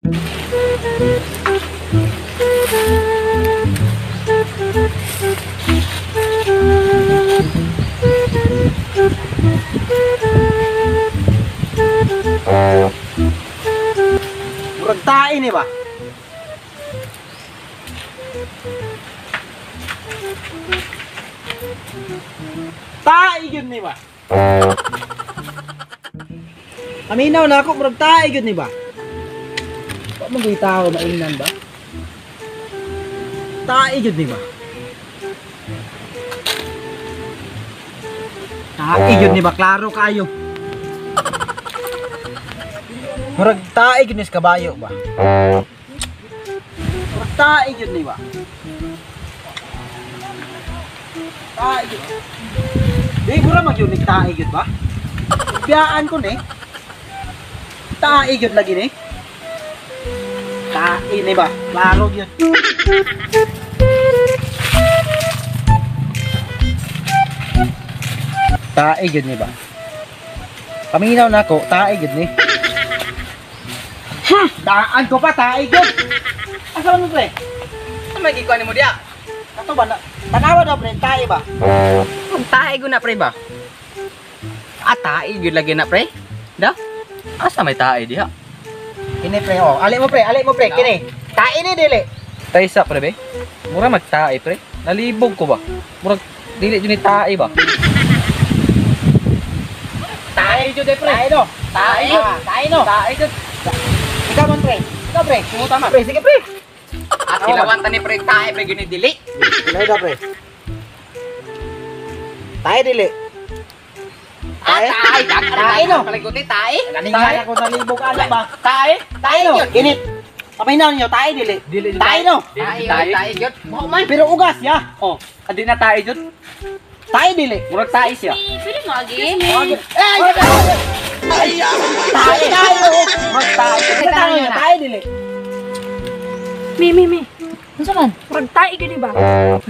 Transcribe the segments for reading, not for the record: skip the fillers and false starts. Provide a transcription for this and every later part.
Murag tae ni ba? Tae gyud ni ba? Aminaw na ako, murag tae gyud ni ba? Wa man gyud tao maingnan ba? Tae gyud ni ba? Tae gyud ni ba? Klaro kaayo. Murag tae gyud ni sa kabayo ba? Murag tae gyud ni ba? Tae gyud. Di mura magyud ni tae gyud ba? Biyaan ko ni. Tae gyud lagi ni. Tae ni ba? Klaro gyud. Tae gyud ni ba? Paminaw nako, tae gyud ni. Daan ko pa, tae gyud. Asa man mo pre? Ano may gikuha nimo diya? Kato ba na? Tanawa daw pre, tae ba? Kung tae gyud na pre ba? Ah, tae gyud lagi na pre. Da? Asa may tae diha? Kini pre, oh. Ali mo pre, kini. Tae ni dili. Taysa pre be. Mura magtae pre. Nalibog ko ba? Murag dili jud ni tae ba? Tae jud eh pre. Tae no. Tae jud. Tae no. Tae jud. Ikaw man pre. Ikaw pre. Sumuta man. Pre, sige pre. At kilawan ta ni pre tae pre gyud ni dili. Dili da pre. Tae dili. Tae, tae, tae no. Paliguti tae. Ganingan ako nalibog ana ba? Tae, tae no. Init. Paminaw niyo tae dili. Tae no. Tae, tae gyud. Mao man. Pero ugas ya. Oh, adi na tae gyud. Tae dili. Murag tae siya. Pwede mo agi. Eh, ay, tae, tae. Murag tae. Tae, tae dili. Mi, mi, mi. Unsa man? Murag tae gyud ba?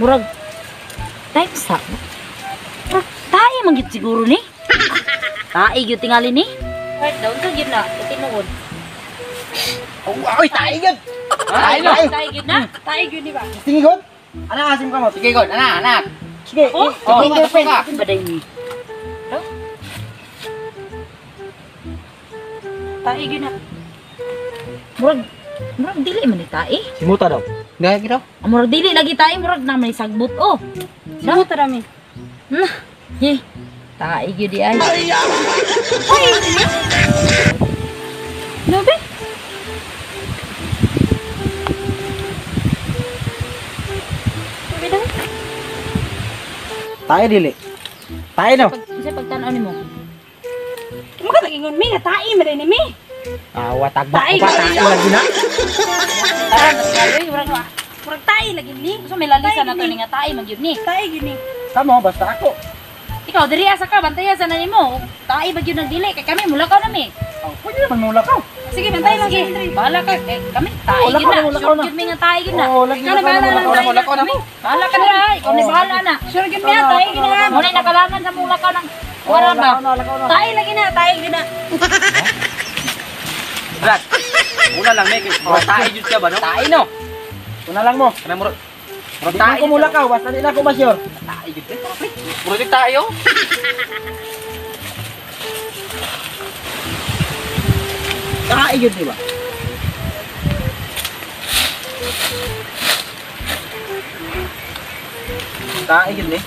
Murag tae sa. Murag tae man gyud siguro ni. Tae gyud tingali ni. Right daw unsa gyud na tinuod. Oy, tae gyud. Tae no. Tae gyud na. Tae gyud ni ba? Sige god. Ana asim ka mo. Sige god, ana, anak. Sige. Oh, oh, baday ni. Tae gyud na. Murag murag dili man ni tae. Simuta daw. Dai gyud daw. Murag dili lagi tae, murag na may sagbot oh. Simuta rami. Nah, ye. Tae gyud di ay. Ay. No be? Tae dili. Tae no. Unsa pagtan-aw nimo? Makatagingon mi nga tae man ni mi. Awa tagba ko pa tae lagi na. Tara, murag murag tae lagi ni. Unsa may lalisa na to ni nga tae man gyud ni. Tae gyud ni. Kamo basta ako. Ikaw diri asa ka bantayan sa na nimo. Tae ba gyud nang dili kay kami mulakaw na mi. Oh, pwede naman mulakaw. Sige, bantay lang sige. Bahala ka kay kami tae gyud na. Sure gyud mi nga tae gyud na. Ikaw na bahala lang tae. Mulakaw na mo. Bahala ka na, ikaw ni bahala na. Sure gyud mi tae gyud na. Mo na nakalangan sa mulakaw ng wala ba. Tae lagi na, tae gyud na. Brad. Una lang may tae gyud siya ba no? Tae no. Una lang mo. Kana murag murag tae ko mulakaw basta di na ko ma-sure. Tae gyud pre. Murag tae oh. Tae gyud ni ba? Tae gyud ni.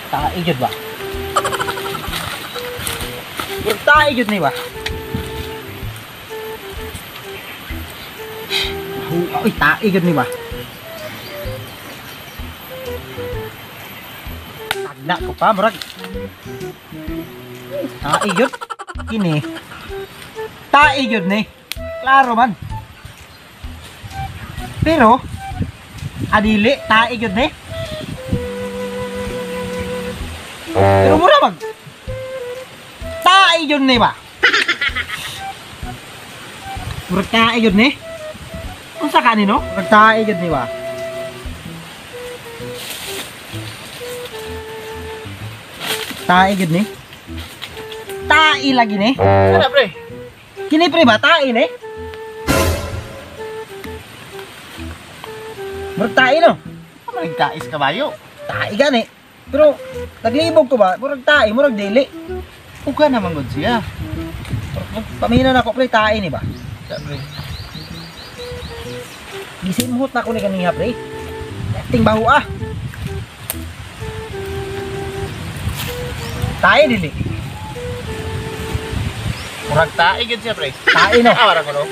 Tae gyud ba? Murag tae gyud ni ba? Uy, tae gyud ni ba? Tagna ko pa murag. Tae gyud kini. Tae gyud ni. Klaro man. Pero adili tae gyud ni. Pero mura mag tae gyud ni ba? Murag tae gyud ni. Unsa ka ni no? Murag tae gyud ni ba? Tae gyud ni. Tae lagi ni. Ano pre? Kini pre ba tae ni? Murag tae no. Ano nagtais kabayo? Tae gani. Pero naglibog ko ba? Murag tae, murag dili. Uga naman gud siya. Pamina na ako pre, tae ni ba? Sa pre. Gisimhot na ako ni kaniha pre. Ting baho ah. Tae dili. Murag tae gyud siya pre. Tae no. Ah, wala ko no.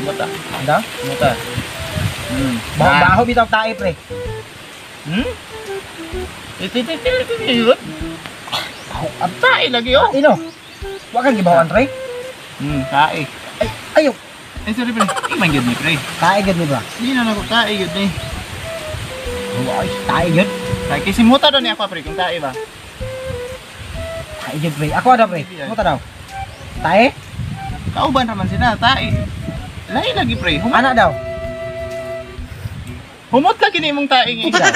Muta. Anda? Muta. Baho baho bitaw tae pre. Iti iti iti iti. Ang tae lagi oh. Tae no. Wa kang gibawan pre. Tae. Ay, ayo. Ay, sorry pre. Di man gyud ni pre. Tae gyud ni ba? Di na nako tae gyud ni. Ay, tae gyud. Tae kay simuta daw ni ako pre kung tae ba. Tae gyud pre. Ako ada pre. Muta daw. Tae? Kauban ra man sila tae. Lahi lagi pre. Humot, Ana daw. humot lagi ni imong tae nga isa.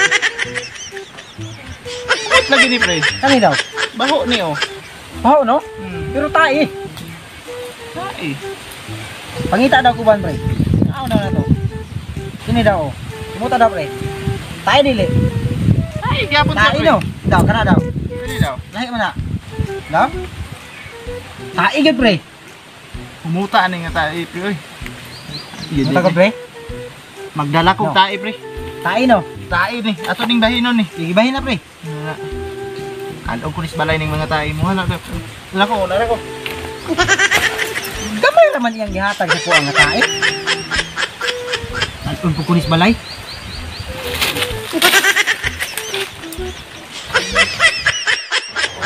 Humot lagi ni pre. Kani daw. Baho ni oh. Baho no? Pero tae. Tae. Pangita daw kuban pre. Aw daw na to. Kini daw. oh. Muta daw pre. Tae dili. Tae gyapon siya Tae pre. no. Daw kana daw. Kani daw. Lahi man na. Daw? Tae gyud pre. Humuta ani nga tae pre oy. Muta ko pre. Magdala kog No. tae pre. Tae no. Tae ni. Ato ning bahinon ni. Gigibahin na pre. Alog ko nis balay ning mga tae mo hala. Wala ko, wala ko. Gamay raman iyang gihatag sa kuang nga tae. Alon po kunis balay.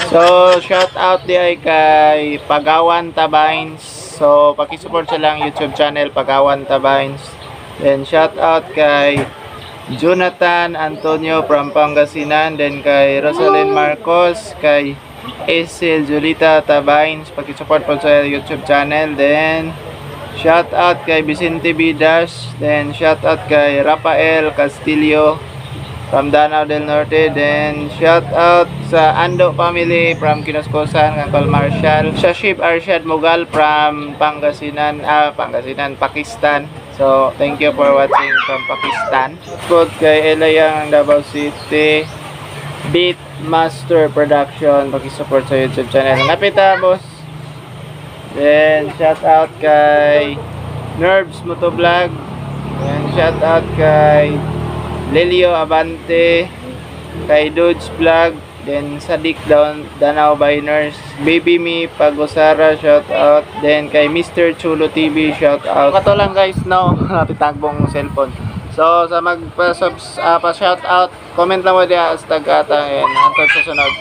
So, shout out di ay kay Pagawan Tabines. So, paki-support sa lang YouTube channel Pagawan Tabines. Then shout out kay Jonathan Antonio from Pangasinan, then kay Rosalyn Marcos, kay Esel Julita Tabines, paki-support po sa YouTube channel. Then shout out kay Vicente Bidas, then shout out kay Rafael Castillo from Danau del Norte, then shout out sa Ando family from Kinuskusan, Uncle Marshall, Shashib Arshad Mughal from Pangasinan, Pangasinan, Pakistan. So, thank you for watching from Pakistan. Good kay Elayang ng Davao City, Beat Master Production, paki-support sa YouTube channel. Napita, boss. Then, shout out kay Nerves Motovlog. Then, shout out kay Lelio Abante, kay Dudes Vlog, then Sadik Down, Danao Biners, Baby Me Pagosara, shout out, then kay Mr. Chulo TV, shout out. Kato lang guys, no, napitagbong cellphone. So, sa magpa-subs, pa-shout out, comment lang mo diya, hashtag ata, and hantod sa sunod.